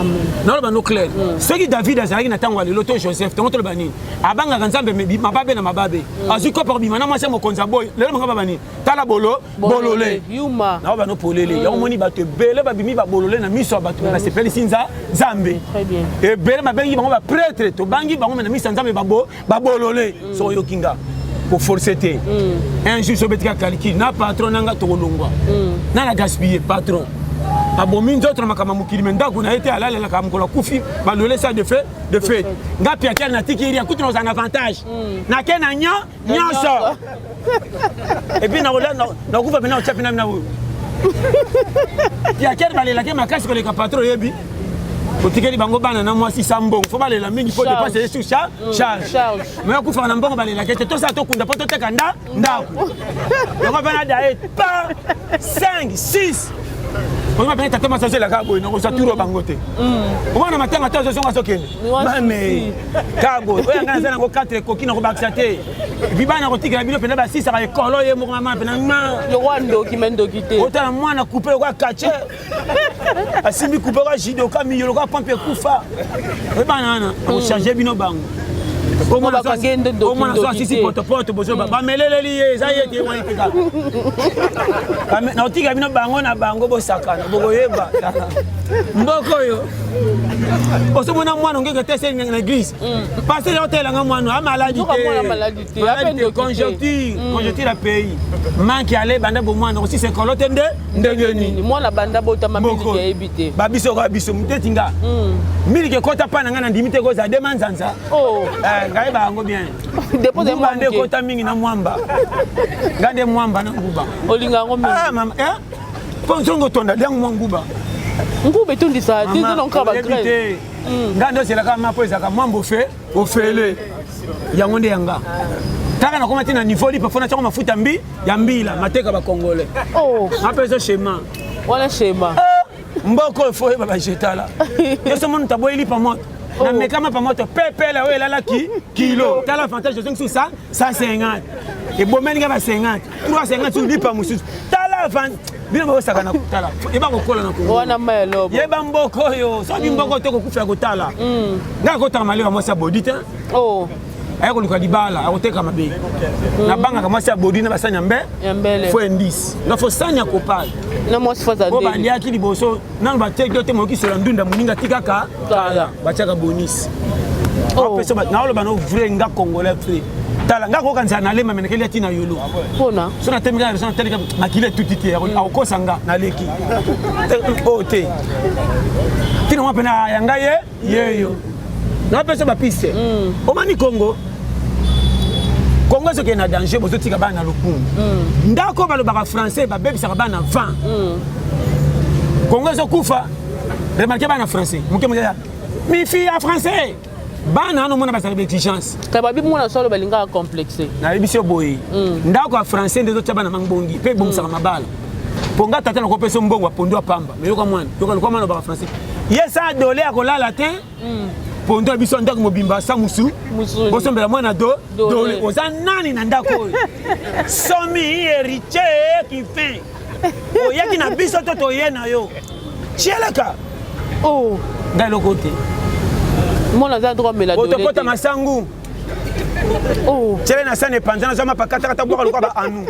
Naloba no clair, soki David azalaki na ntango ya lelo to Joseph, tongo toloba nini? Abangaka Nzambe, mababe na mababe, azwi kopa kobima na mwasi ya mokonzi aboyi. Lelo manga baba nini? Tala bolo bolole, naoba no polele. Yango moni bato ebele babimi babolole na miso ya bato, me basepelisi Nzambe. Ebele babengi bango baprêtre, tobangi bango, me na miso ya Nzambe babolole. Soki oyoki nga, koforce te. Un jour sobetika calcul na patron nanga, tokolongwa na na gaspille. Patron abomi nzoto na makambo ya mokili, me ndako na ye te alalelaka. Mokolo akufi, balole sa de fait de fait. Nga piatere natiki eri akuti, na kozala na avantage, nake na nyo nyonso, et puis nakufa mpena, otya mpena na oyo piatere balelaki makasi koleka patron. Oyebi Otikeli bango bana na mwasi sa mbongo, fo balela mingi mpo dépense ye sur charge. Mais akufaka na mbongo balelaka ete tosala tokunda mpo toteka nda ndako. Yango mpe na daye pa 5 6 oyeba pene tata mwasi azelaka boye nakozwa turo bango te. Omona matanga to azozonga azokende mame kaka boye oyo ngai naza nango 4 ekoki nakobakisa te. Epuis bana kotikela bino mpenza basisaka ekolo ye moko mama mpena ma lokola ndoki me ndoki te. Otala mwana coupe lokola kache asimbi coupe lokola judoka miyo lokola pompe ekufa. Oyebana wana akochange bino bango. Omwana so asisi potopoto bozoba bameleleli ye eza ye te wani te kaka nakotika bino bango na bango bosakana bokoyeba mboka oyo. Osomona mwana ongeke te na église pasteur ya otelanga mwana a maladi te, maladi te, conjoncture, conjoncture ya pays, manque ale banda bomwana osisa ekolo te nde ndenge nini mwana banda botama miliki ayebi te. Babiso kaka biso muteti nga miliki ekota pa na ngai na ndimi te kozala de manzanza. Ngai ba yango bien. Nguba nde ekota mingi na mwamba, ngai nde mwamba na nguba. Olinga yango mingi. Mama mpo nzongo otonda liango mwa nguba. Nguba etondisaka te, eza na nka bagraine. Ngai nde ozelaka ma mpo ezalaka mwamba ofe ofele yango nde yanga kaka nakoma ti na niveau lipa fo natiango mafuta mbi ya mbila mateka bacongolais apeso schéma wana schéma. Mboka oyo fo oyeba bajetala nyonso monu taboyi lipa moto namekama pa moto pepele oyo elalaki kilo. Tala avantage ozongi susu 150 ebomeli nga ba 50 350 susu lipa mosusu. Tala avantage bino bosaka na kotala yeba kokola na Kongo wana ma yeba mboka oyo soki mboka to kokufela kotala ngai akotaka maleka mwasi ya bodi te. Aya koluka libala akoteka mabe. Nabangaka mwasi ya bodi na basani ya mbe fo indice nga fo sani ya kopala na mwasi fo oyo baliaki liboso nano batiaki yo te moyoki sola ndunda moninga tikaka kala batiaka bonisi. Naoloba no vrai nga congolais vrai. Tala nga koyoka nzala nalema me nakeli ati na yolo. Mpona so natemi kaka natalika makili etuti te akokosa nga naleki oyo te ntina mwa mpena ya ngai ye yeyo napesa bapiste. Omani Congo, Congo ezokende na danger, bozotika bana na lokumu. Ndako balobaka français babebisaka bana 20. Congo ezokufa. Remarke bana français moke moke mifi ya français bana wana omona bazala baexigence. Ka babi mwana solo balingaka complexe. Nayebisi yo boye, ndako ya français nde ezotia bana mangbongi mpe ebongisaka mabala. Mpo nga tata nakopesa mbongo ya pondu ya pamba me yoka mwana, yoka lokwa mwana obaka français ye sa dole akolala te. Pondu ya biso ya ndako mobimba sa musu bosombela mwana do dole. Oza nani na ndako oyo? Somi héritier kifin oyaki na biso to toye na yo tieleka ngai eloko te. Mwana aza droit mela dole. Otokota masangu tiele na sani epanza nazwa mapakatakata bwaka lokola ba anu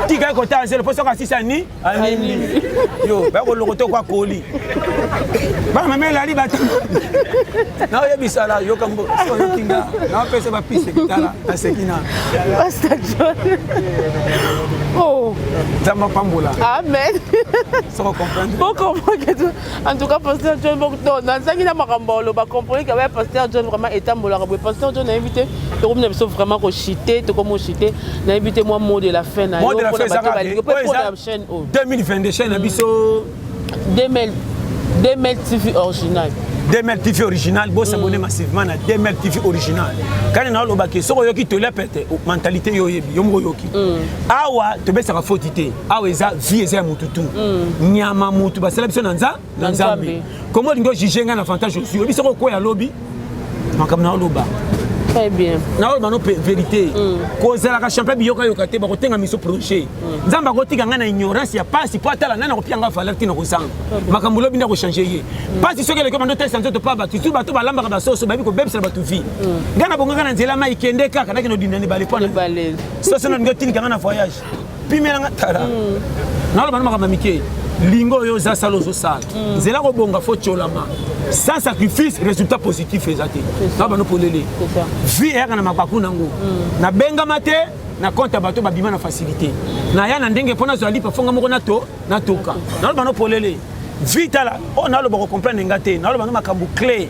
tika ye kotala zelo mpo soki asisi ani alimbi yo bakoloko to kwa koli bana mama elali bata naoyebisa la yoka oyoki nga naopesa bapiste kitala naseki na Pasteur John. Oh. Nzambe apambola. Amen. Soko comprendre. Bon comprendre. En tout cas, Pasteur John, bon, non, nazangi na makambo oloba comprendre que Pasteur John vraiment etambolaka boye. Pasteur John a invité, tokomi na biso vraiment ko chiter, tokomi chiter, na invité moi mot de la fin na yo. Mot de la fin ezaka pour la chaîne oyo. 2022 chaîne na biso. 2000 2000 TV original. 2000 TV original, bo s'abonner massivement na 2000 TV original. Kani na olobaki soko oyoki tolia pete mentalité yo oyebi yo moko oyoki. Awa tobesaka faute te. Awa eza vie eza ya mutu tu. Nyama mutu basala biso na nza na Nzambe. Comment olingi ojuge ngai na avantage ozwi? Oyebi soko okwea lobi makambo na oloba. Très bien. Na oloba no vérité. Kozalaka champion biyoka yoka te bakotenga miso projet. Nzambe akotika ngai na ignorance ya pasi po atala nani akopia ngai valeur tina kozanga. Makambo lobi nde akochange ye. Pasi soki eleki bando tesa nzoto pa bato surtout bato balambaka basoso bayebi kobebisela bato vie. Ngai nabongaka na nzela mai kende kaka nakende odinda na ebale mpo soso nalingi otinika ngai na voyage. Pimela nga tala. Naloba na makambo ya mike. Lingo oyo oza sala ozosala. Nzela kobonga fo tiolama. Sans sacrifice résultat positif eza te. Na bano polele. Vie eyaka na mabaku nango. Nabengama te na compte ya bato babima na facilité. Naya na ndenge mpo nazwa lipa fonga moko nato natoka. Naloba no polele. Vie tala oyo naloba kocomprendre nga te. Naloba no makambo clé.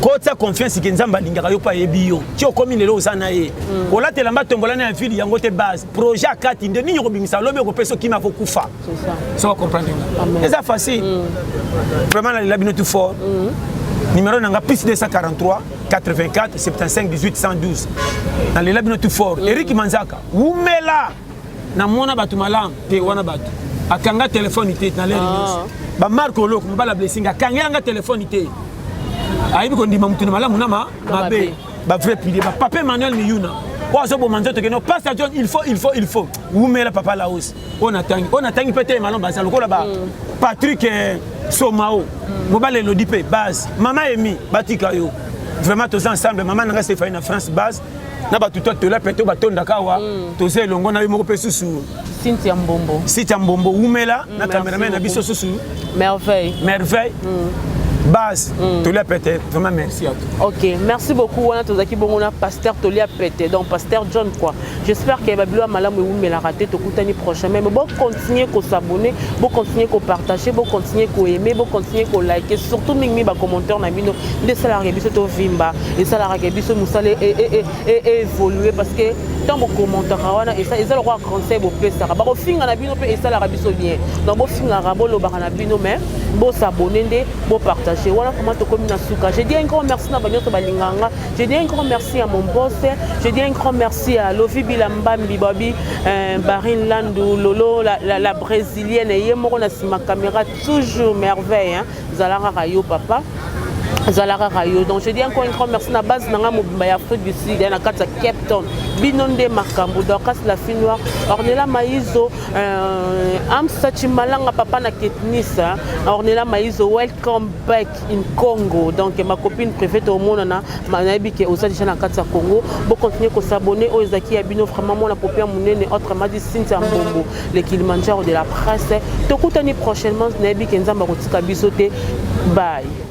Kotia confiance ke Nzambe alingaka yo mpo ayebi yo. Ti okomi lelo oza na ye. Kolata elamba tombola na ya ville yango te base. Projet akati nde nini okobimisa lobi okopesa okima akokufa. So comprendre nga. Eza facile. Vraiment nalela bino tout fort. Numéro na nga plus 243 84 75 18 112. Nalela bino tout fort. Eric Manzaka, wumela namona bato malamu te wana bato akanga telefone te na lere nyonso bamarke oloko mobala blessing akanga yanga telefone te ayebi kondima motu na malamu na mabe bavrai pilier bapapa Emmanuel Miyuna oyo azoboma nzoto keno pasteur John, il faut, il faut, il faut wumela papa Laos. Oyo natangi, oyo natangi mpe te malamu baza lokola ba Patrick Somao, mobala Elodi mpe base mama Emi batika yo. Vraiment toza ensemble. Mama nanga Sefai na France, base na bato to tola mpe to batondaka awa, toza elongo na yo moko mpe susu. Cynthia Mbombo. Cynthia Mbombo, wumela na cameraman na biso susu. Merveille. Merveille, base Tolia Pete. Vraiment merci à toi. Ok, merci beaucoup. Wana tozalaki bongo na pasteur Tolia Pete, donc pasteur John quoi. J'espère que babilo ya malamu ewumelaka te. Tokutani prochainement, mais bocontinue kos'abonner, bocontinue kopartager, bocontinue koaimer, bocontinue koliker, surtout mingi bacommentaire na bino nde esalaka biso tovimba, esalaka biso mosala évolue, parce que ntango bokommentaka wana eza lokola conseil bopesaka. Bakofinga na bino mpe esalaka biso bien. Donc bofingaka, bolobaka na bino, mais bos'abonner nde, bopartage. Wana vraiment tokomi na suka. Je dis un grand merci na banyonso balinganga. Je dis un grand merci à mon boss. Je dis un grand merci à Lovi Bilambambi Babi, Barin Landu Lolo, la brésilienne, ye moko na nsima caméra, toujours merveille, hein? Zala kaka yo papa, zala kaka yo. Donc je dis encore un grand merci na base na nga mobimba ya Afrique du Sud, ya na kati ya Cape Town. Bino nde makambo. Dorcas la fille noire, Ornela Maizo, Amsa Chimalanga, papa na Ketnis, hein? Ornela Maizo, welcome back in Congo. Donc ma copine préférée, tomonana, nayebi ke oza déjà na kati ya Congo. Bocontinue kos'abonner. Oyo ezalaki ya bino vraiment mwana popia monene, autrement dit Cynthia Mbombo, le Kilimanjaro de la presse. Tokutani prochainement. Nayebi ke Nzambe akotika biso te. Bye.